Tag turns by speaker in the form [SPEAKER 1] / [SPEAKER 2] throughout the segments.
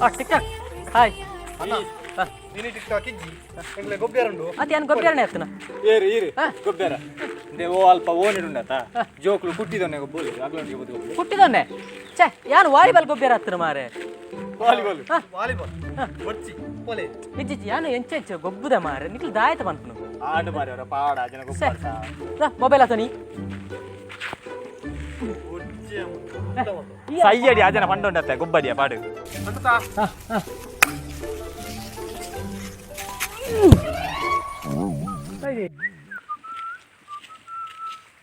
[SPEAKER 1] ಆ tick talk hi.
[SPEAKER 2] ಇನಿ tick talk ಇಜ್ಜಿ, ಎಂಗ್ಲೆ ಗೊಬ್ಬ್ಯಾರ ಉಂಡು.
[SPEAKER 1] ಅತ್ತೆ, ಯಾನ್ ಗೊಬ್ಬ್ಯಾರನೆ ಎತ್ತನ.
[SPEAKER 3] ಏರು ಈರು ಗೊಬ್ಬ್ಯಾರ ಇಂದೆ ಓ ಅಲ್ಪ ಓನಿಡುಂಡತ ಜೋಕ್ಲು ಕುಟ್ಟಿದೊನ್ನೆ ಗೊಬ್ಬುಲಿ, ಅಗ್ಲೊಂಡಿಗೆ ಬುದ್ದು ಗೊಬ್ಬುಲಿ.
[SPEAKER 1] ಹುಟ್ಟಿದೊನ್ನೆ ಛೇ, ಯಾನ್ ವಾಲಿಬಾಲ್ ಗೊಬ್ಬ್ಯಾರ ಹತ್ತಿರ ಮಾರೆ.
[SPEAKER 3] ವಾಲಿಬಾಲ್.
[SPEAKER 2] ವಾಲಿಬಾಲ್ ಬೊರ್ಚಿ ಪೋಲೆ.
[SPEAKER 1] ಇಜ್ಜಿ, ಯಾನು ಎಂಚ ಎಂಚ ಗೊಬ್ಬುದ ಮಾರೆ, ನಿಕ್ಲು ದಾಯತ ಪನ್ಪುನು.
[SPEAKER 3] ಆಟ ಬಾರಿ ಅವರ ಪಾಡ ಜನ ಗೊಬ್ಬ.
[SPEAKER 1] ಮೊಬೈಲ್ ಆತನಿ.
[SPEAKER 3] ಸೈಯಡಿ ಆ ಜನ ಪಂಡುಂಡತ್ತೆ ಗೊಬ್ಬಡಿಯ ಪಾಡು.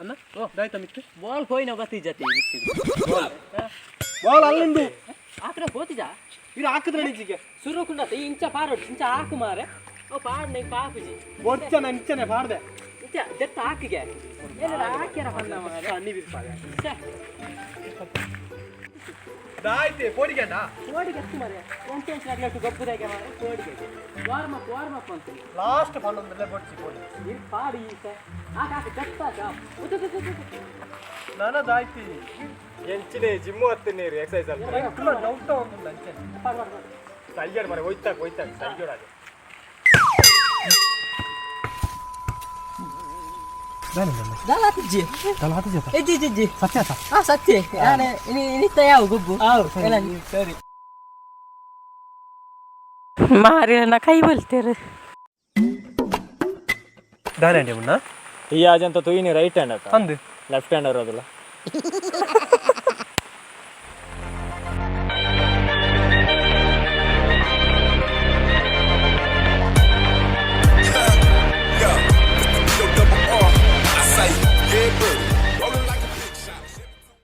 [SPEAKER 2] ಅಣ್ಣ, ಓ ದಾಯ್ತ ಮಿತ್ತು.
[SPEAKER 1] ಬಾಲ್ ಹೋಯ್ನ ಗೊತ್ತಿಜ್ಜತಿ.
[SPEAKER 2] ಬಾಲ್ ಅಲ್ಲುಂಡು.
[SPEAKER 1] ಆಕಡೆ ಹೋತಿಜಾ.
[SPEAKER 2] ಇದು ಹಾಕಿದ್ರೆ ನಿಜ್ಜಿಗೆ.
[SPEAKER 1] ಸುರುಕುಂಡತ ಇಂಚ ಪಾರೋಡು, ಇಂಚ ಆಕು ಮಾರೆ, ಓ ಪಾಡ್ ನಂಗೆ ಪಾಪುಜಿ.
[SPEAKER 2] ಬೊರ್ಚ ನಂಚನೆ ಪಾಡ್ದೆ.
[SPEAKER 1] ಇಂಚ ದೆತ್ತ ಹಾಕಿಗೆ ಏನಾರ ಹಾಕ್ಯಾರ ಪನ್ನ ಮಾರೆ.
[SPEAKER 2] ಅನ್ನಿ ಬಿರ್ಪಾದೆ.
[SPEAKER 1] ಛೇ.
[SPEAKER 2] ದಾಯ್ತೆ ಪೋಡಿಗೆಂಡ.
[SPEAKER 1] ಕೋಡಿಗೆ ಎತ್ತು ಮಾರೆ, ಒಂಚೆ ಇಂಚ ನಗ್ಲಟ್ಟು ಗೊಬ್ಬುದಾಗೆ ಮಾರೆ, ಕೋಡಿಗೆ ವಾರ್ಮ್ ಅಪ್ ವಾರ್ಮ್ ಅಪ್ ಅಂತ.
[SPEAKER 2] ಲಾಸ್ಟ್ ಪನ್ನೊಂದಲ್ಲೇ ಬೊರ್ಚಿ ಪೋಡಿ.
[SPEAKER 1] ನೀರು ಪಾಡು ಈಸ ಆಕ ಆಕ ದತ್ತಾಕ.
[SPEAKER 2] ನಾನ ದಾಯ್ತಿ.
[SPEAKER 3] ಎಂಚಿನೆ ಜಿಮ್ಮು ಹತ್ತು ನೀರು ಎಕ್ಸಸೈಸ್ ಅಲ್ಪ.
[SPEAKER 2] ಡೌಟ್ ಒಂದು ಅಂಚನೆ.
[SPEAKER 3] ಸೈಯಡ್ ಮರೆ, ಒಯ್ತಾಕ ಒಯ್ತಾಕ ಸೈಯಡ್ ಆಗ.
[SPEAKER 1] ದಾಲಾತಿಜ್ಜಿ. ಇಜ್ಜಿ ಇಜ್ಜಿ, ಸತ್ಯ. ಹಾ ಸತ್ಯ, ಯಾನೆ ಇನಿ ಇನಿತ್ತ ಯಾವ ಗೊಬ್ಬು ಸರಿ ಮಾರಿ ಕೈ ಬಲ್ತೇರು.
[SPEAKER 2] ದಾನೆ ಮುನ್ನ.
[SPEAKER 3] ಈ ಆಜಂತ ತುಯಿನಿ ರೈಟ್ ಹ್ಯಾಂಡ್ ಅತ್ತ?
[SPEAKER 2] ಅಂದು.
[SPEAKER 3] ಲೆಫ್ಟ್ ಹ್ಯಾಂಡ್ ಅದಲ್ಲ.